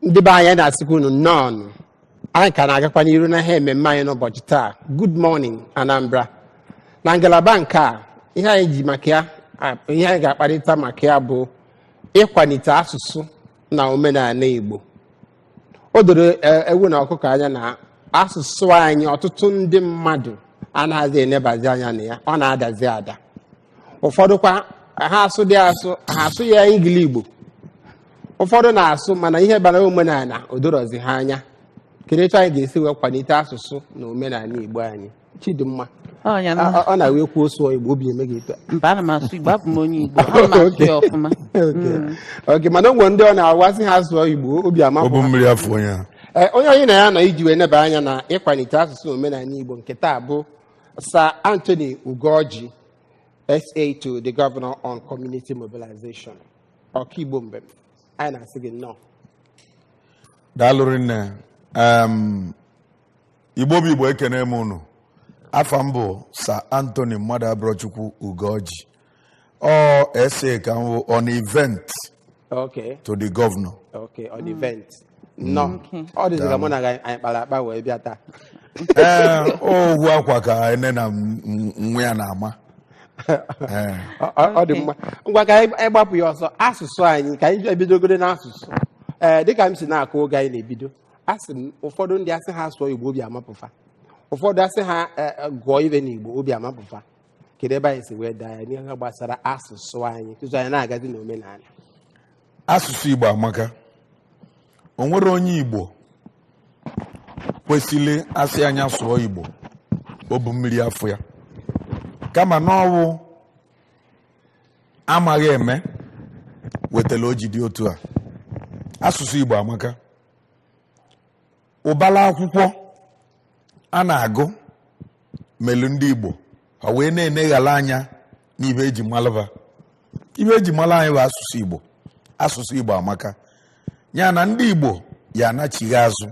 Ndị be anyị na-asịkwa unu nnọọ. Anyị ka na-agakwa n'iru na ihe mmemme anyị n'ụbọchị taa, Good Morning Anambra. Na ngalaba nke a, ihe anyị ji maka ya, ihe anyị ga-akparịta maka ya bụ ịkwalite asụsụ na omenala Igbo. O doro ewu na ọkụkọ anya na asụsụ anyị, ọtụtụ ndị mmadụ anaghịzi enebazi anya na ya, ọ na-adazi ada. Ụfọdụ kwa ha asụ dị asụ, ha asụ ya Engli Igbo. Ụfọdụ na-asụ, mana ihe bara omenala odorozi ha anya. Kedu etu anyị ga-esi wee kwalite asụsụ na omenala Igbo anyị? Chidimma, Ọ ya na ọ na-wee kwuo sụọ Igbo, obi eme gị etu a. Mba, ana m asụ Igbo, abụ m onye Igbo, ana m asụ ya ọfụma. Okay, mana o nwere ndị ọ na-awasị ha sụọ Igbo, obi amapụ Ọ bụ ha. mmiri afọ onye a. Ee, onye anyị na ya nọ iji wee neba anya na ịkwalite asụsụ na omenala Igbo nke taa bụ Sir Anthony Ugoji, SA to the Governor on Community Mobilization. Ọkaigbo mbem, anyị na-asị gị nnọọ. Daalụ rinne. Igbo bụ Igbo, ekene m unu. Afa m bụ Sir Anthony Mmadụ Abụrọchukwu Ugoji, ọ SA ka m wụ on event to the governor. Okay, on event. Nnọọ. Ọ dịzị ka mụ na gị anyị kpara akpa wee bịa taa. Ee, ohu akwa ka ene na nwa ya na-ama. Ee. Ọ dị mma. Ngwa, ka anyị gbapụ ya ọsọ. Asụsụ anyị, ka anyị ebidogoro n'asụsụ. Ee, dịka m si na-akụ oge anyị na-ebido, asị m ụfọdụ ndị asị ha sụọ Igbo, obi amapụfa. Ụfọdụ asị ha gụọ ibe n'Igbo, obi amapụfa. Kedu ebe anyị si wee daa ya n'ihe gbasara asụsụ anyị tutu anyị na-agazi n'omenala? Asụsụ Igbo amaka. O nwere onye Igbo kwesịrị asị anya sụọ Igbo, o bụ mmiri afọ ya, kama n'ọwụ amaghị eme wetara o ji dị otu a. Asụsụ Igbo amaka. Ụbala akwụkwọ a na-agụ melu ndị Igbo ha wee na-eneghala anya n'ibe eji malụba. Ibe eji mara anyị bụ asụsụ Igbo. Asụsụ Igbo amaka. Ya na ndị Igbo ya anachighi azụ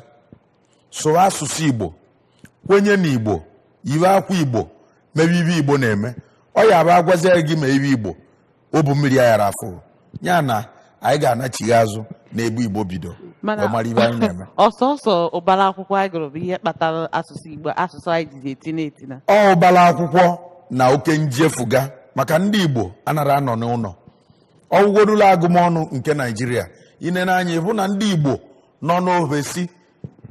sụrụ asụsụ Igbo, kwenye na Igbo, yiwe akwa Igbo, mebe ibe Igbo na-eme. Ọ ya bụ agwazie gị ma ibe Igbo, o bụ mmiri aghara afọ ya na anyị ga-anachighi azụ n'ebe Igbo bido Mana wee mara ibe anyị na-eme. Ọsọsọ ụbara akwụkwọ anyị gụrụ bụ ihe kpatara asụsụ Igbo, asụsụ anyị jizi etina etina? Ọ ụbara akwụkwọ na oke njefuga, maka ndị Igbo anara anọ n'ụlọ. Ọgwụgworula agụmọnụ nke Naijiria, inene anya ịhụ na ndị Igbo nọ n'ofesi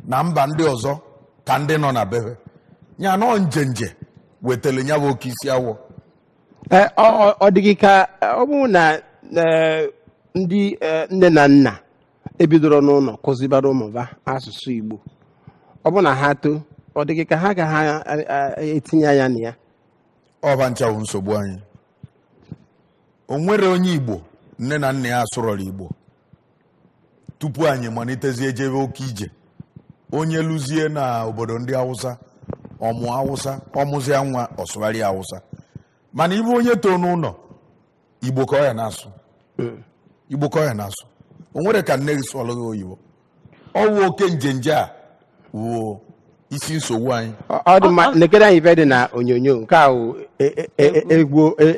na mba ndị ọzọ ka ndị nọ na bebe ya nọ. Njenje wetara ya bụ oke isi awọ. Ee, ọ dịghị ka ọ bụrụ na ndị nne na nna ebidoro n'ụlọ kụzibara ụmụ ha asụsụ Igbo, ọ bụ na ha too, ọ dịghị ka ha ga ha etinye anya na ya? Ọba nchawụ nsogbu anyị. O nwere onye Igbo nne na nna ya asụrọrọ Igbo tupu anyị malitezie jebe oke ije. Onye lụzie na obodo ndị Awụsa, ọmụ Awụsa, ọmụzia nwa, ọsụgharị Awụsa. Mana ibe onye too n'ụlọ Igbo ka ọ ya na-asụ Igbo, ka ọ ya na-asụ. O nwere ka nne gị sụọlụ gị oyibo. Ọwụ oke njenje a wụ isi nsogbu anyị. Ọ dị mma. Nekere anyị ife dị na onyonyo nke a wụ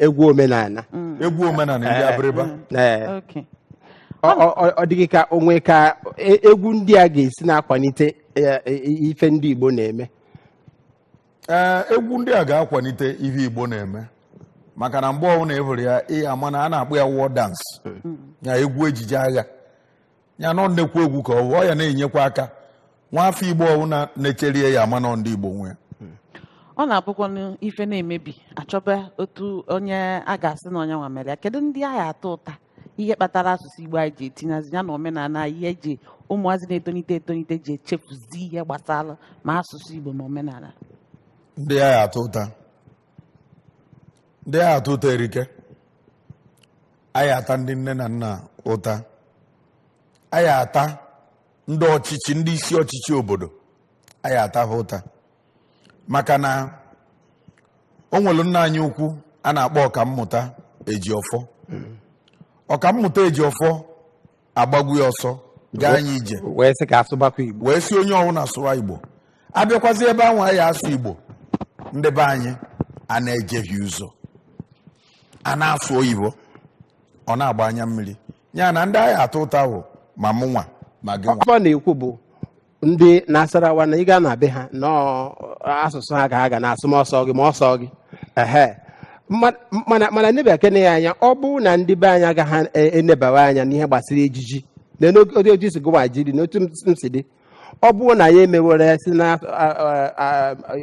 egwu omenala. Egwu omenala ndị Abịrịba. Ee. Ọ dịghị ka onwe ka egwu ndị a ga-esi na-akwalite ife ndị Igbo na-eme? Ee, egwu ndị a ga-akwalite ihe Igbo na-eme, maka na mgbe ọbụla ị hụrụ ya, ị ama na a na-akpọ ya war dance, ya egwu ejije agha. Ya nọ nnekwu egwu ka ọ bụ, ọ ya na-enyekwa aka nwa afọ Igbo ọbụla na-echerie ya ama nọ ndị Igbo nwe ya. Ọ na-abụkwa ife na-emebi, achọba otu onye a ga-asị na onye nwa mere ya. Kedu ndị agha atọ ụta ihe kpatara asụsụ Igbo anyị ji etinyazi ya na omenala anyị, ihe eji ụmụazị na-etonite etonite ji echefuzi ihe gbasara ma asụsụ Igbo ma omenala? Ndị agha atọ ụta, ndị agha atọ ụta erike. Anyị ata ndị nne na nna ụta, anyị ata ndị ọchịchị, ndị isi ọchịchị obodo, anyị ata ha ụta, maka na o nwere nna anyị ukwu a na-akpọ Ọkammụta Ejiọfọ. Ọkammụta Ejiọfọ agbagbu ya ọsọ gaa anyị ije wee sị ka asụbakwa Igbo, wee sị onye ọbụla sụwa Igbo. Abịakwazi ebe ahụ anyị asụ Igbo, ndị be anyị a na-ejehie ụzọ, a na-asụ oyibo, ọ na-agba anya mmiri. Ya na ndị anyị atọ ụta bụ Ma mụnwa ma gị nwa. Ọ na-ekwu bụ ndị Nasarawa na ị gaa na be ha nọọ, asụsụ ha ga-aga na-asụ ma ọsọ gị ma ọsọ gị ehe. Mana nebakene ya anya, ọ bụrụ na ndị be anyị agaghị enebawa anya n'ihe gbasara ejiji na n'otu otu isi gụwa jiri na otu m si dị, ọ bụrụ na ya emewere ya si na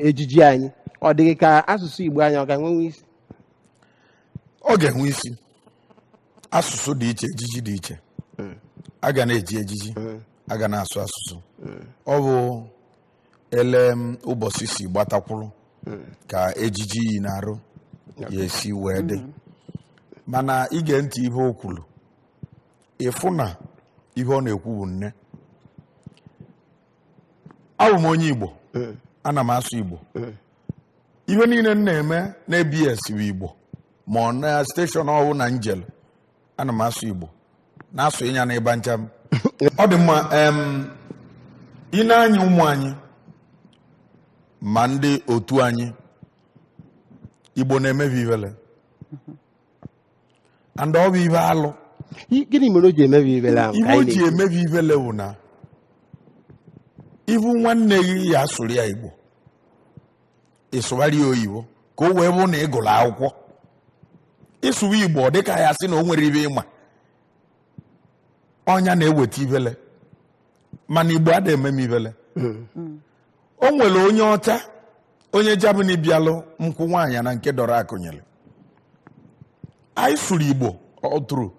ejiji anyị, ọ dịghị ka asụsụ Igbo anyị ọ ga-enwenwe isi? Ọ ga-enwe isi. Asụsụ dị iche, ejiji dị iche. A ga na-eji ejiji, a ga na-asụ asụsụ. Ọ bụ ele m ụbọchị si gbatakwuru ka ejiji yi na-arụ ya esi wee dị. Mana ige ntị ihe o kwuru, ịfụ na ihe ọ na-ekwu bụ nne. Abụ m onye Igbo, ana m asụ Igbo. Ihe niile m na-eme na ABS bụ Igbo, ma ọ na station ọwụ na njel, ana m asụ Igbo, na-asụ ịnya na ịba ncha m. Ọ dị mma. Ị na-anya ụmụ anyị ma ndị otu anyị, Igbo na-emebi ibele, and ọ bụ ibe alụ. Gịnị mere o ji emebi ibele ahụ ka Ibe o anyị ji na-ekwu? emebi ibele bụ na ibu nwanne gị ya asụrụ ya Igbo, ịsụgharị ya oyibo ka o wee bụ na ị gụrụ akwụkwọ. Ịsụwa Igbo, ọ dịka ya sị na o nwere ibe ịma ọnya na-eweta ibele. Mana Igbo adịghị eme m ibele. O nwere onye ọcha, onye Germany, bịalụ nkwụ nwaanyị na nke dọrọ akụnyere anyị. Sụrụ Igbo, ọ tụrụ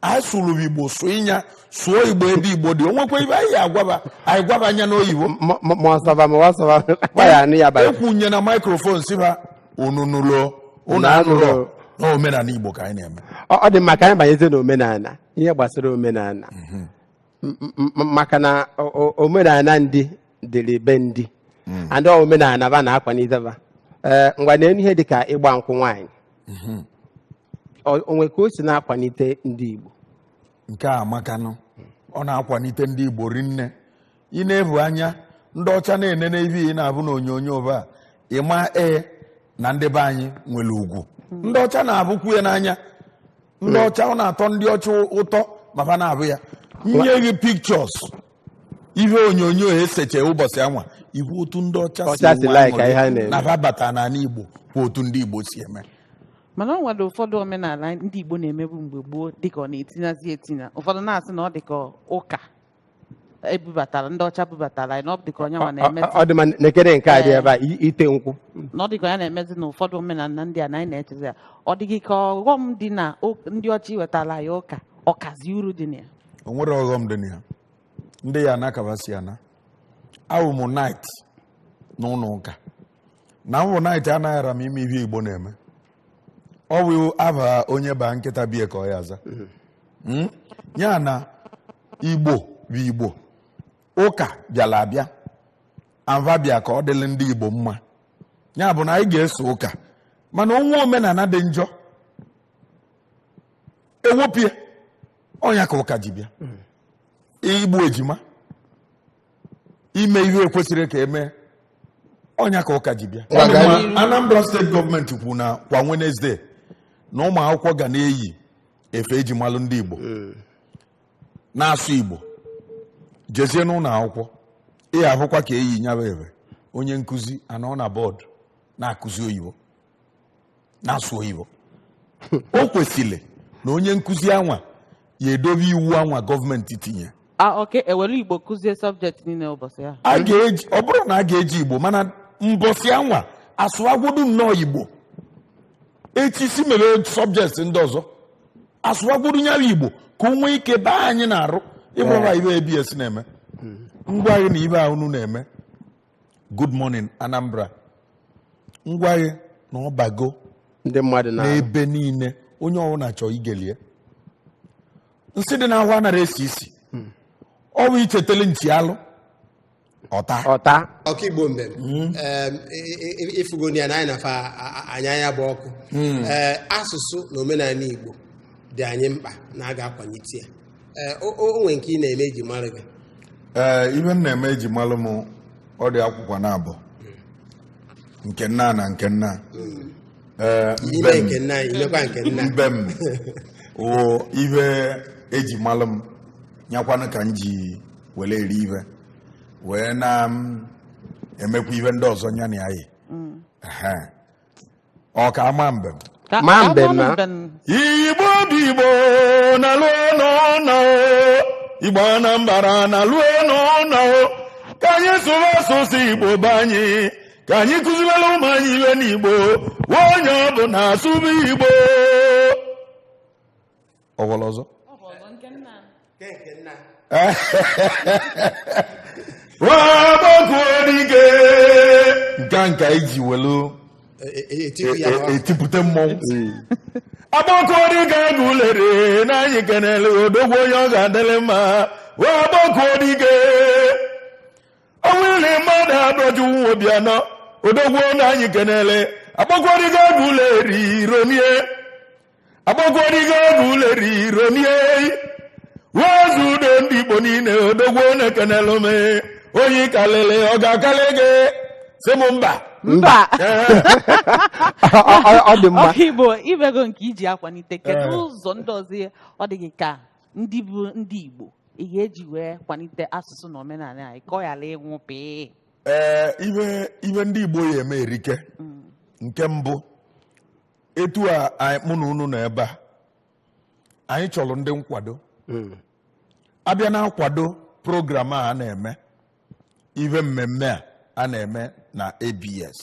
anyị sụrụ Igbo, sụọ ịnya, sụọ Igbo ebe Igbo dị. O nwekwa ibe anyị agwaba, anyị gwaba anya n'oyibo. Ma ọsọba ma ọsọba gwa ya anụ ya bara. Ekwunye na microphone si ha, unu nụlọ, unu Unu anụlọ anụlọ. Na omenala Igbo ka anyị na-eme. Ọ dị mma ka anyị banyezie n'omenala, ihe gbasara omenala. Maka na omenala ndị dịrị be ndị and ọ omenala ba na-akwalite ba. Ee, ngwa, na ihe dịka ịgba nkwụ nwaanyị, o nwe ka o si na-akwalite ndị Igbo? Nke a amakanụ. Ọ na-akwalite ndị Igbo rinne. Ị na-ebu anya ndị ọcha na-enene ihe ị na-abụ na onyonyo ba, ịma ee na ndị be anyị nwere ugwu. Ndị ọcha na-abụkwu ya n'anya. Ndị ọcha, ọ na-atọ ndị ọcha ụtọ ma fa na-abụ ya nye gị pictures, ihe onyonyo eseche ụbọchị anwa, ihu otu ndị ọcha Ọcha si enwe like aṅụrị ihe a na-eme. Na fa bata n'ala Igbo kwa, otu ndị Igbo si eme. Mana o nwere ụfọdụ omenala ndị Igbo na-emebu mgbe gboo dịka ọ na-etinyazi etinye. Ụfọdụ na-asị na ọ dịka ụka ebubatara, ndị ọcha bubatara anyị, na ọ dịka onye nwa na-emezi. Ọ dị mma. Nekere nke a dị ebe a, ite nkwụ. Na ọ dịka ya na-emezi na ụfọdụ omenala ndị a na anyị na-echezi ya. Ọ dịghị ka ọghọm dị na ndị ọcha iwetara anyị ụka ọkazi uru dị na ya? O nwere ọghọm dị na ya. Ndị ya ana kaba si ana. Awụ m knight n'ụlọ ụka, na nwụ knight anaghara m ime ihe Igbo na-eme. Ọ bụ aba onye baa nkịta bie ka ọ ya aza. Ya na Igbo bụ Igbo. Ụka bịara abịa, ava bịa ka ọ dịrị ndị Igbo mma. Ya bụ na anyị ga-eso ụka, mana onwe omenala dị njọ, ewepụ ọnya ka ụka ji bịa. Igbu ejima, ime ihe ekwesịrị ka emee, ọnya ka ụka ji bịa. Ngwa, gaa Ma Anambra Steeti gọọmenti kwuru na kwa Wednesday na ụmụ akwụkwọ ga na-eyi efe eji malụ ndị Igbo, na-asụ Igbo, jezie n'ụlọ akwụkwọ. Ị ahụkwa ka eyi nyaba efe, onye nkụzi anọ na bọọdụ na-akụzi oyibo, na-asụ oyibo. O kwesịrị na onye nkụzi anwa ya edobe iwu anwa gọọmenti tinye. A oke ewere Igbo kụzie subject niile ụbọchị ahụ? A ga-eji, ọ bụrụ na a ga-eji Igbo, mana mbọsị anwa asụwagwodu nnọọ Igbo. Echi si mere subject ndị ọzọ, asụwagwodu nyara Igbo ka o nwee ike baa anyị na-arụ ịgwaba ibe ABS na-eme. Ngwa anyị na ibe a unu na-eme, Good Morning Anambra, ngwa anyị na ọbago ndị mmadụ na n'ebe niile. Onye ọbụla chọọ igelie nsị dị n'ahụ anara esi isi. Ọ bụ ichetele nchi alụ ọta. Ọta. Ọkaigbo mbem. Ịfụgoni ya na anyị na-afa anya ya bụ ọkụ. Ee, asụsụ na omenala Igbo dị anyị mkpa na a ga-akwalite ya. Ee, o nwere nke ị na-eme eji mara gị? Ee, ibe m na-eme eji malụ m, ọ dị akwụkwọ na abụọ, nke nna na nke nna. Ee, ime mbem. Nke nna anyị, imekwa nke nna. Mbem wụ ihe eji malụ m. Nyakwanụ ka m ji were eri ibe wee na m emekwa ibe ndị ọzọ nya na ya yi. Ehe. Ọ ka ama mbem. Ma Ka mbem amanụ na. mbem. Igbo bụ Igbo na lụọ n'ụlọ, Igbo Anambra na lụọ n'ụlọ, ka anyị sụrụ asụsụ Igbo be anyị, ka anyị kụziwere ụmụ anyị iwe n'Igbo, onye ọbụla asụba Igbo. Ọgwọrọ ọzọ. Nke nna. Wabọkuo dike nke a nke iji welu Etipu ya n'ọkụ. etipụte mmọnwụ. Agbakọdịka gụlere na anyị kenele odogwu onye ọ ga-adịrị mma. Wee agbakọdike ọnwụile mmadụ adọju obianọ odogwu na anyị kenele agbakọdịka gụleri ronie agbakọdịka gụleri ronie wee zu udo ndị Igbo niile odogwu na-ekenele ome onye kalịlị ọ ga-akalị gị sị m mba. Mba. Ọ dị mma. Ọka Igbo ibego nke iji akwalite, kedu ụzọ ndị ọzọ ọ dị gị ka ndị bụ ndị Igbo ị ga-eji wee kwalite asụsụ na omenala anyị ka ọ ghara ịnwụ pịị? Ee, ibe ndị Igbo ya eme erike. Nke mbụ, etu a mụ na unu nọ ebe a, anyị chọrọ ndị nkwado abịa na-akwado program a na-eme, ibe mmemme a na-eme na ABS.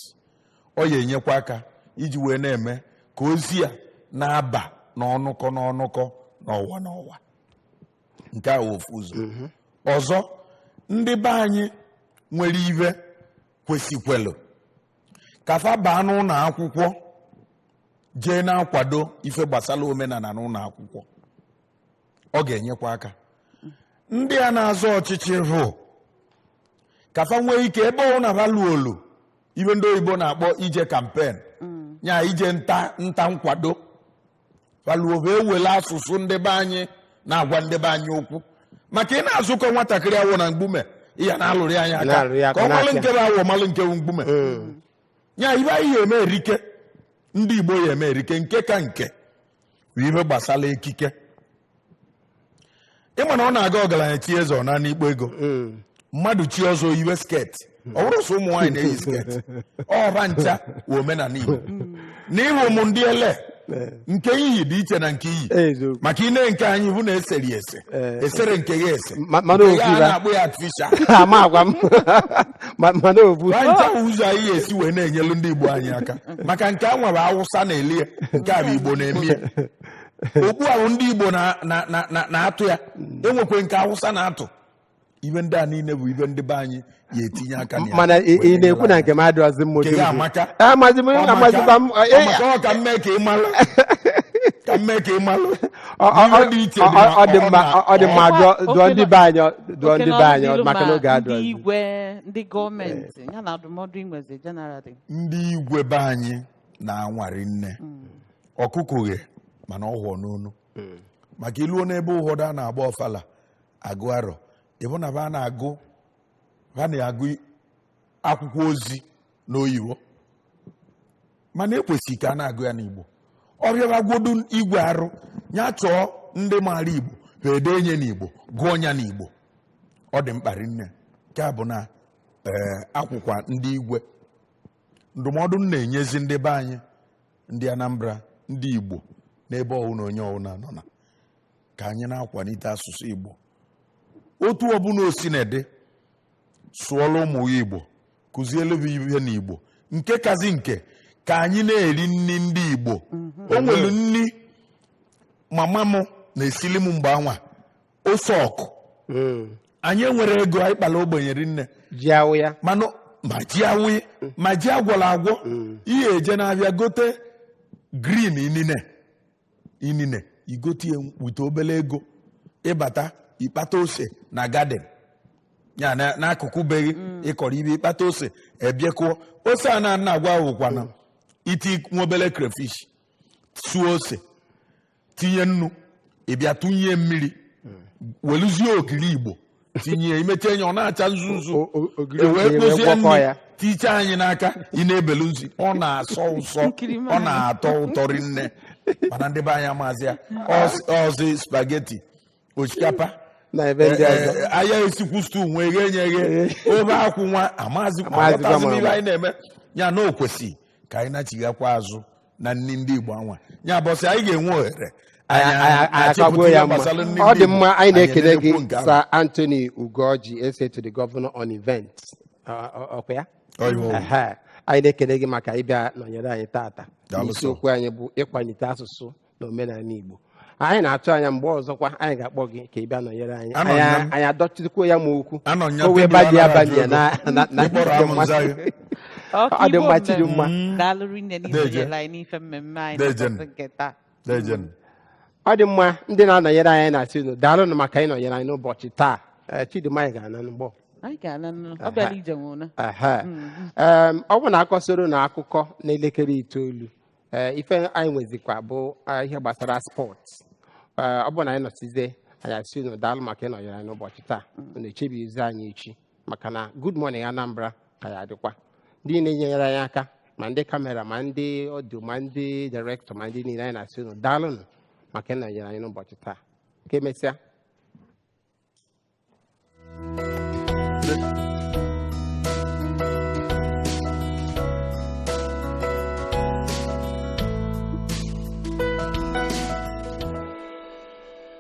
Ọ ya enyekwa aka iji wee na-eme ka ozi a na-aba n'ọnụkọ n'ọnụkọ n'ọwa n'ọwa. Nke a wụ ofu ụzọ. Ọzọ, ndị be anyị nwere ibe kwesịkwelu ka fa baa n'ụlọ akwụkwọ jee na-akwado ife gbasara omenala n'ụlọ akwụkwọ. Ọ ga-enyekwa aka. Ndị a na-azọ ọchịchị hụ ka fa nwee ike ebe ọ na olu ibe ndị oyibo na-akpọ ije campaign, nya ije nta nta nkwado, faluo bụ ewele asụsụ ndị be anyị na-agwa ndị be anyị okwu, maka ị na-azụkọ nwatakịrị awọ na mgbume ya na-alụrị anyị aka Na-alụrị aka, ka ọ malụ na-apịa. nke bụ awọ, malụ nke bụ mgbume. Nya ibe anyị ya eme erike, ndị Igbo ya eme erike. Nke ka nke bụ ibe gbasara ekike. Ịma na ọ na-aga ọgaranya chi eze ọ na n'ikpo ego mmadụ chi ọzọ yiwe skirt. Ọ bụrụ sọ ụmụ nwaanyị na-eyi skirt, ọba ncha wụ omenala Igbo. Na ịhụ ụmụ ndị ele nke iyi dị iche na nke iyi, Eziokwu. maka ine nke anyị hụ na eseri ese, esere nke ya ese. Mana Nke ya ofu a ibe. na-akpụ ya artificial. Ama agwa m. Mana ofu. Ncha bụ ụzọ anyị ga-esi wee na-enyelu ndị Igbo anyị aka, maka nke a nwere Awụsa na-eli ya, nke a bụ Igbo na-eme ya. Okpu ahụ ndị Igbo na-atụ ya, enwekwe nke Awụsa na-atụ. Ibe ndị a niile bụ ibe ndị be anyị ya etinye aka na ya. Mana ị wee na-ekwu na nyere nke m adịghịzị mma. Nke ya amaka. Amazi m. Amazikwa m. Ọ maka ọ ka m mee ka ị malụ, ka m mee ka ị malụ Ibe dị iche dị na- Ọ dị mma, ọ dị mma. Dụọ ndị be anyị, dụọ ndị be anyị Oke maka na na oge ndị adịghịzị. igwe, ndị gọọmenti ya na ndụmọdụ inwezi generally. Ndị igwe be anyị na-anwari nne ọkụkọ ghe, mana ọ hụọ n'onu, maka iluo n'ebe ụfọdụ a na-agba ọfala agụ arọ, ịbụ na ba na-agụ, ha na-agụ akwụkwọ ozi n'oyibo, mana ekwesịghị ka a na-agụ ya n'Igbo. Ọ bịabagwodu igwe arụ ya, chọọ ndị maara Igbo ha ede nye n'Igbo, gụọ ya n'Igbo. Ọ dị mkpa rinne. Nke a bụ na ee, akwụkwa ndị igwe ndụmọdụ m na-enyezi ndị be anyị, ndị Anambra, ndị Igbo n'ebe ọwụna onye ọwụna nọ, na ka anyị na-akwalite asụsụ Igbo. Otu ọbụla o si na-ede, sụọla ụmụ ya Igbo, kụzielu ha ihe n'Igbo. Nke kazi nke, ka anyị na-eri nri ndị Igbo. O nwere nri mama m na-esili m mgbe anwa, ose ọkụ. Anyị enwere ego, anyị kpara ogbenye rinne. Ji awụ ya. Mana ma ji awụ, ma ji agwọrọ agwọ, ihe eje n'abịa gote green inine inine, igote ya wite obele ego, ịbata ịkpata ose na garden ya n'akụkụ be gị ịkọrọ ibe, ịkpata ose ebiekụọ ose a na agwa wụkwana iti nwa obele crayfish, suo ose, tinye nnu, ịbịa tụnye mmiri, weluzie ogiri Igbo tinye, imechaa enye ọ na-acha nzu nzu. Ogiri E wee okenye wee kpozie gwọkọ nri ya. Tichaa anyị n'aka, ị na-ebelu nzi, ọ na-asọ ụsọ. Nkiri Ọ na-atọ ụtọ rinne, mana ndị be anyị amazi ya. Ọzi spaghetti, osikapa. Na ebe ndị ọzọ. Ahịa esikwu stew nwe eghe nye eghe obe akwụ nwa amazikwa Amazikwa aghọtazi ma m ibe ama. anyị na-eme ya na o kwesị ka anyị nachighakwa azụ na nni ndị Igbo anwa ya bọsị anyị ga-enwe ohere anyị achịpụta akagbuo ihe ya mma. gbasara nni Ọ ndị dị Igbo, mma, anyị na-ekele enenekwu gị, nke ahụ. Sir Anthony Ugoji, ese to the governor on events. Ọkwa ya? Ọ ihe ọ bụ. Ehe. Anyị na-ekele gị maka ịbịa nọnyere anyị tata. Daalụ sọ. Isiokwu anyị bụ ịkwalite asụsụ na omenala Igbo. Anyị na-atụ anya mgbe ọzọkwa anyị ga-akpọ gị ka ị bịa nọnyere anyị. Anọ Anyị nya m. anyị adọchikwuo ya ma okwu Anọ nya ka o wee tebụl balie anaghị abanye ajụ na na na Ịkpọrọ ndị amụ mmadụ. nza gị. Ọ dị mma, Chidimma. Daalụ rinne na Deje. isonyere anyị n'ife mmemme anyị Deje. n'ụbọchị nke taa. Dejen. Ọ dị mma, ndị na-anọnyere anyị na-asị unu daalụnụ maka ịnọnyere anyị n'ụbọchị taa. Ee, Chidimma, anyị ga-ana n'ụgbọ. Anyị ga-ana nụ. Ọ bịara ije nwụna. Ehe. Ọ bụ na akọsoro na akụkọ n'elekere 9, ee, ife anyị nwezikwa bụ ihe gbasara sports. Ee, ọ bụ na anyị nọsizie, anyị asị unu daalụ maka ịnọnyere anyị n'ụbọchị taa. Unu echebizi anyị echi maka na Good Morning Anambra ka ya adịkwa. Ndị na-enyere anyị aka, ma ndị camera, ma ndị ọdụ, ma ndị director, ma ndị niile, anyị na-asị unu daalụnụ maka ịnọnyere anyị n'ụbọchị taa. Ka emesịa.